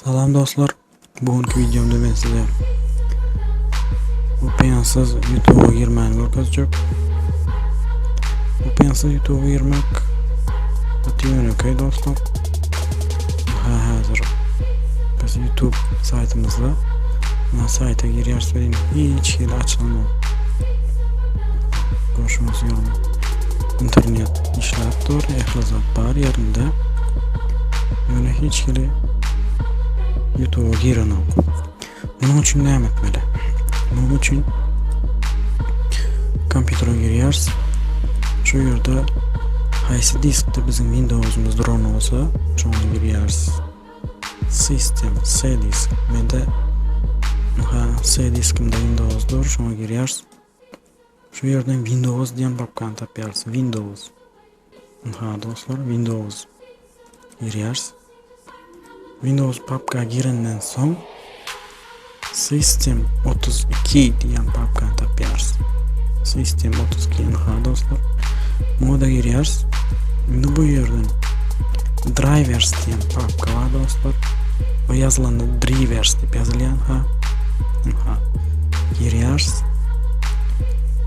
Salam dostlar. Bu günki videomda men size VPN-siz YouTube'a girmäni görkezjek. VPN-siz YouTube'a girmek gaty ýönekeý dostlar. Ha häzir biz YouTube saýtymyzda na saýta girýäris welin hiç hili açylanok. Görşüňiz ýaly internet işläp dur, ähli zat bar ýerinde. Ýöne hiç hili YouTube'a girenok. Munuň üçin näme etmeli? Munuň üçin kompýutere girýäris. Şu ýerde haýsy diskde biziň Windows'umyz duran bolsa, şoňa girýäris. System, C disk. Mende ha C diskimde Windows dur, şoňa girýäris. Şu ýerden Windows diýen papkany tapýarys. Windows. Ha dostlar, Windows girýäris. Windows papka girenden soň System 32 diýen papkany tapýarys. System 32 ha dostlar. Muňa da girýäris. Indi bu ýerden Drivers diýen papka bar dostlar. Bu ýazylanda Drivers diýip ýazylýan ha. Ha. Girýäris.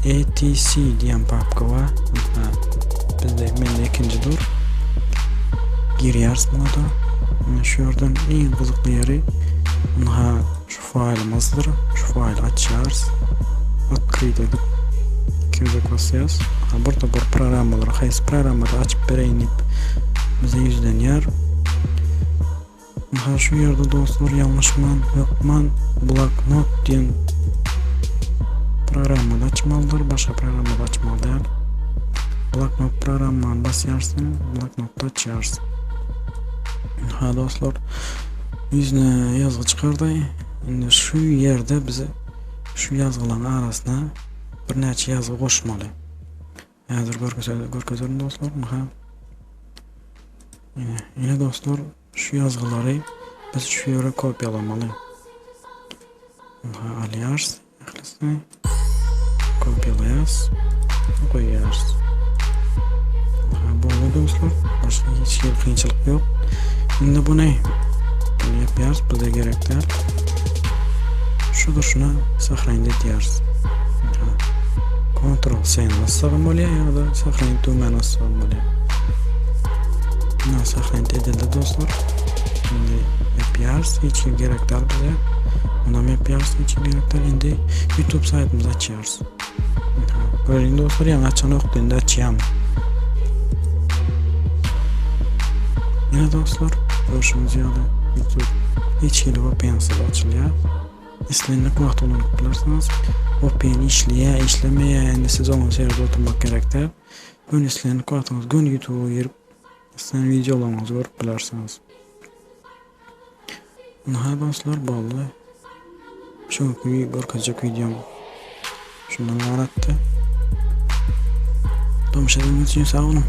ATC diýen papka bar. Ha. Bizde mende ikinji dur. Girýäris muňa da. Indi şu ýerden iň gyzykly ýeri ha şu faýlymyzdyr. Şu faýly açýarys. Открыть edip gezek basýarys. Ha burada bir programmalar haýsy programmada açyp bereýin diýip bize ýüzlenýär. Ha şu ýerde dostlar ýalňyşman hökman bloknot diýen programmany açmalydyr. Başga programmada açmaly däl. Bloknot programmany basýarsyň, bloknotda açýarsyň. Ha dostlar, ýüzüne ýazgy çykardy. Indi şu ýerde bize şu ýazgylaryň arasyna birnäçe ýazgy goşmaly. Häzir görkezerin dostlar. Ha. Ine, ine dostlar, şu ýazgylary biz şu ýere kopýalamaly. Ha, alýarys ählisini. Kopýalaýarys. Goýýarys. Ha, boldy dostlar. Başga hiç hili kynçylyk ýok. Indi bu ne? Bunu ýapýarys, bize gerek däl. Şu durşuna sahranit edýäris. Ctrl C bassagam bolýar ýa-da sahranit düwmäni bassagam bolýar. Ina sahranit edildi dostlar. Indi ýapýarys, hiç kim gerek däl bize. Onam ýapýarys, hiç kim gerek däl. Indi YouTube saýtymyzy açýarys. Görüň dostlar, ýaňy açanokdy, indi açýan. Ýene dostlar, görşüňiz ýaly YouTube hiç hili VPN-siz açylýar. Islendik wagt ulanyp bilersiňiz. VPN işleýär, işlemeýär, indi siz oňa seredip oturmak gerek däl. Göni islendik wagtyňyz göni YouTube-a girip, islän wideolaryňyzy görüp bilersiňiz. Ynha dostlar boldy. Şu günki görkezjek wideom şundan ybaratdy. Tomaşa edeniňiz üçin sag boluň.